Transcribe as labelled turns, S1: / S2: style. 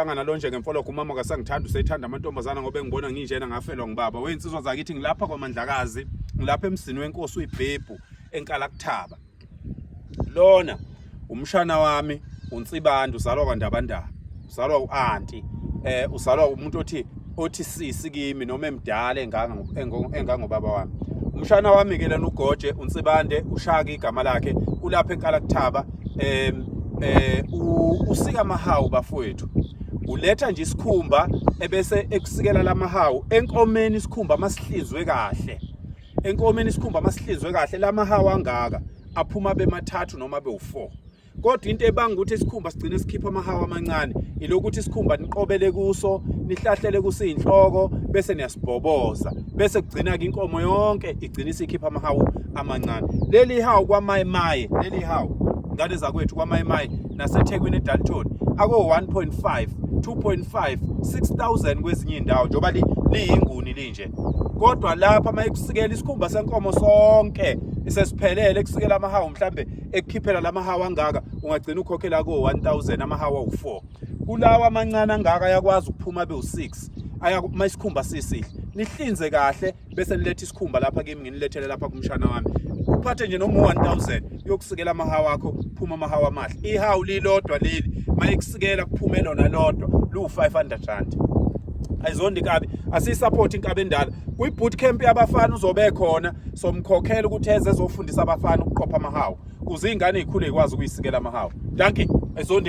S1: Hlangana lo nje ngemfologo umama kasangithanda usethanda amantombazana ngoba engibona nginjena ngafelwa ngubaba. Weyinsizwa zakithi ngilapha kwaMandlakazi, ngilapha emzini wenkosi uyiBhebhu eNkalakuthaba. Lona umshana wami uNsibande uzalwa kwaNdabandaba. Uzalwa uanti. Uzalwa umuntu othi sisi kimi noma emdala enganga engangobaba wami. Umshana wami ke lona uGoje uNsibande ushaka igama lakhe ulapha eNkalakuthaba usika amahawu bafowethu. Uletha nje isikhumba ebese ekusikela lamahawu enkomeni, isikhumba masihlinzwe kahle. Enkomeni isikhumba masihlinzwe kahle lamahawu angaka aphuma bemathathu noma bewu4. Kodwa into ebanga ukuthi isikhumba sigcine sikhipha amahawu amancane ilokuthi isikhumba niqobele kuso, nihlahlele kuso inhloko bese niyasibhoboza, bese kugcina ke inkomo yonke igcina isikhipha amahawu amancane. Leli hawu kwaMayimaye, leli hawu ngane zakwethu kwaMayimaye naseThekwini eDalton ako 1.5 2.5 6000 kwezinye indawo njengoba liyinguni linje. Kodwa lapha mayekusikela isikhumba senkomo sonke sesiphelele kusikela amahawu mhlambe ekukhiphela lamahawu angaka ungagcina ukhokhela ko 1000 amahawu awu4. Kulawa amancane angaka ayakwazi ukuphuma abe u6 aya uma isikhumba sisihle. Nihlinze kahle bese niletha isikhumba lapha kimi nginilethele lapha kumshana wami. Uphathe nje noma u1000 uyokusikela amahawu akho, phuma amahawu amahle. Ihawu lilodwa leli mayekusikela kuphume lona lodwa lu 500 rand. Ayizondi inkabi, asiyisupport inkabi endala. Kwi boot camp yabafana uzobe khona, somkhokhela ukuthi eze ezofundisa abafana ukuqopha amahawu ukuze iy'ngane y'khule y'kwazi ukuyisikela amahawu. Dankie, ayizondi inkabi.